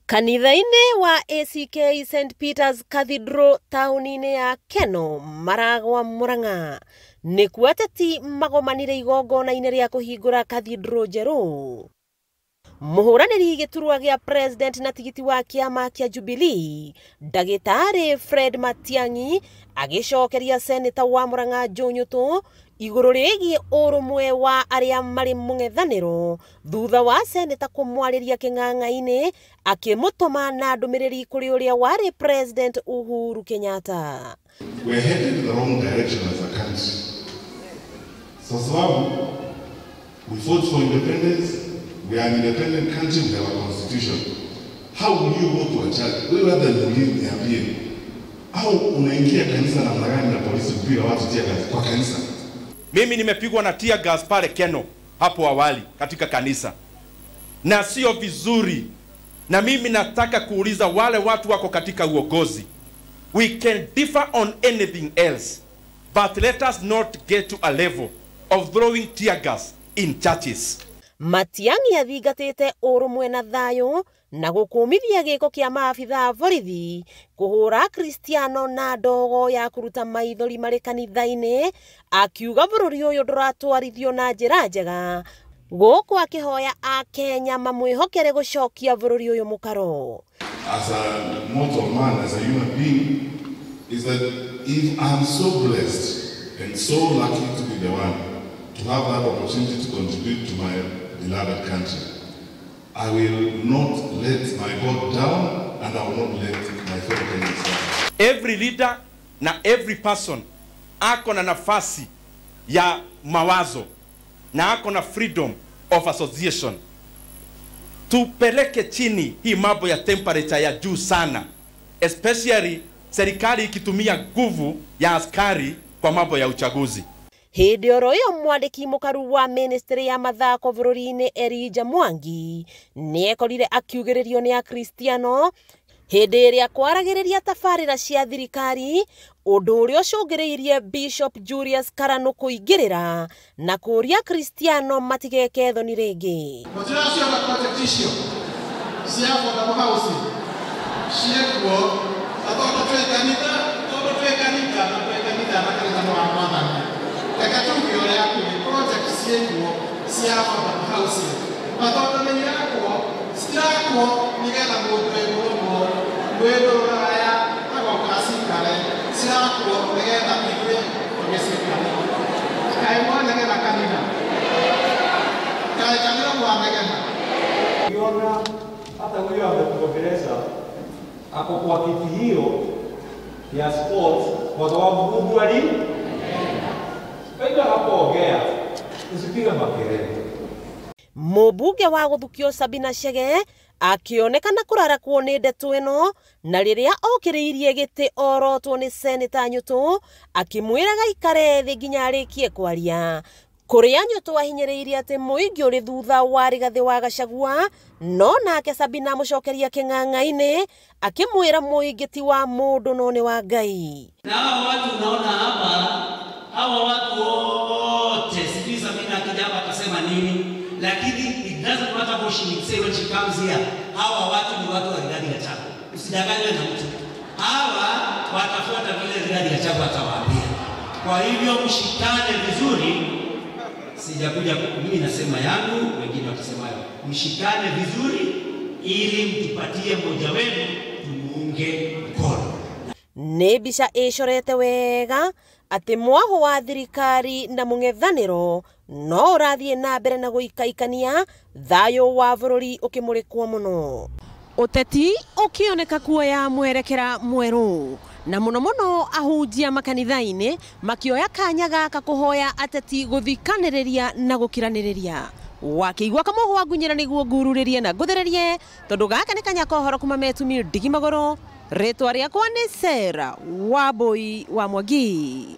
Kanitha-inĩ wa ACK St Peters Cathedral taũni-inĩ ya Kenol Maragwa Murang'a nĩkuo ateti magomanire igongona-inĩ rĩa kũhingũra cathedral njerũ. Mũhũranĩri gĩturwa gĩa president na tigiti wa kĩama kĩa Jubilee ndagĩtarĩ Fred Matiang'i agĩcokeria seneta wa Murang'a Joe Nyutu igũrũ rĩgiĩ ũrũmwe wa arĩa marĩ mũng'ethanĩro thutha wa seneta kũmwarĩria kĩng'ang'a-inĩ akĩmũtũma na ndũmĩrĩri kũrĩ ũrĩa warĩ President Uhuru Kenyatta. We are headed in the wrong direction as a country. So sababu we fought for independence, we are an independent country, we have a constitution. How will you go to a church? Wewe hata niambie. Au unaingia kanisa namna gani na polisi kupiga watu tear gas kwa kanisa? Mimi nimepigwa na tear gas pale Kenol hapo awali katika kanisa. Na sio vizuri. Na mimi nataka kuuliza wale watu wako katika uongozi. We can differ on anything else, but let us not get to a level of throwing tear gas in churches. Matiang'i athingatĩte ũrũmwe na thayũ na gũkũmithia gĩko kĩa maabitha a borithi kũhũra Kristiano na ndogo ya kũruta maithori marĩ kanitha-inĩ, akiuga bũrũri ũyũ ndũratwarithio na njĩra njega, gũkũ akĩhoya Akenya mamwĩhokere gũcokia bũrũri ũyũ mũkaro. As a mortal man, as a human being, is that if I'm so blessed and so lucky to be the one to have that opportunity to contribute to my beloved country, I will not let my God down and I will not let my fellow Kenyans down. Every leader na every person ako na nafasi ya mawazo na ako na freedom of association. Tupeleke chini hii mambo ya temperature ya juu sana, especially serikali ikitumia nguvu ya askari kwa mambo ya uchaguzi. Hĩndĩ oro ĩyo mwandĩki mũkaru wa ministry ya mathako bũrũri-inĩ Elijah Mwangi nĩekorire akiugĩrĩrio nĩ Akristiano hĩndĩ ĩrĩa kwaragĩrĩria tabarĩra cia thirikari, ũndũ ũrĩa ũcũngĩrĩirie Bishop Julius Karanu kũingĩrĩra na kũũria Akristiano matigeke thoni rĩngĩ. Mũtiraciona project icio cia affordable housing ciĩkuo, na tondũ twĩ kanitha, tondũ twĩ kanitha, na twĩ kanitha na kanitha nĩ wa Mwathani. Reke tuge ũrĩa kũrĩ, project ciĩkuo cia affordable housing, na tondũ nĩ irakwo, citirakwo nĩgetha mũndũ wĩ gũkũ wĩ rũraya agoka acikare, cirakwo nĩgetha ithuĩ tũgĩcikare. Kaĩ mwanegena kanitha? Kaĩ kanitha mwanegena? Ukiona hata huyo ametuongelesha ako kwa kiti hiyo ya sports kwa sababu Mungu ali kwa hapo ongea, usipige makelele. Mũmbunge wa gũthukio Sabina Chege akĩonekana kũrarakwo nĩ ndeto ĩno, na rĩrĩa okĩrĩirie gĩtĩ orotwo nĩ seneta Nyutu akĩmwĩra gaikare thĩ nginya arĩkie kwaria. Kũrĩa Nyutu ahinyĩrĩirie atĩ mũingĩ ũrĩ thutha wa Rigathĩ wa Gachagua, no nake Sabina amũcokeria kĩng'ang'a-inĩ akĩmwĩra mũingĩ ti wa mũndũ no nĩ wa Ngai. Na hawa watu unaona hapa, hawa watu wote, sijui Sabina akija hapa atasema nini, lakini it doesn't matter what she will say when she comes here. Hawa watu ni watu wa Rigathi Gachagua. Usidanganywe na mtu. Hawa watafuata vile Rigathi Gachagua atawaambia. Kwa hivyo mshikane vizuri. Sijakuja mimi nasema yangu, wengine watasema yao. Mshikane vizuri ili mtupatie mmoja wenu tumuunge mkono. Nĩ mbica ĩcorete wega atĩ mwahũ wa thirikari na mũng'ethanĩro no ũrathiĩ na mbere na gũikaikania thayũ wa bũrũri ũkĩmũrĩkwo mũno. Ũteti ũkĩoneka kuoya mwerekera mwerũ na mũno mũno ahunjia makanitha-inĩ makĩoya kanya gaka kũhoya ateti gũthikanĩrĩria na gũkiranĩrĩria. Wakĩigua kamũhwa ngunyĩra nĩguo ngururĩrie na ngũthererie, tondũ gaka nĩ kanya ka ũhoro kuma Metumi ndigi magũrũ. Rĩtwa rĩakwa nĩ Sarah Wambui wa Mwangi.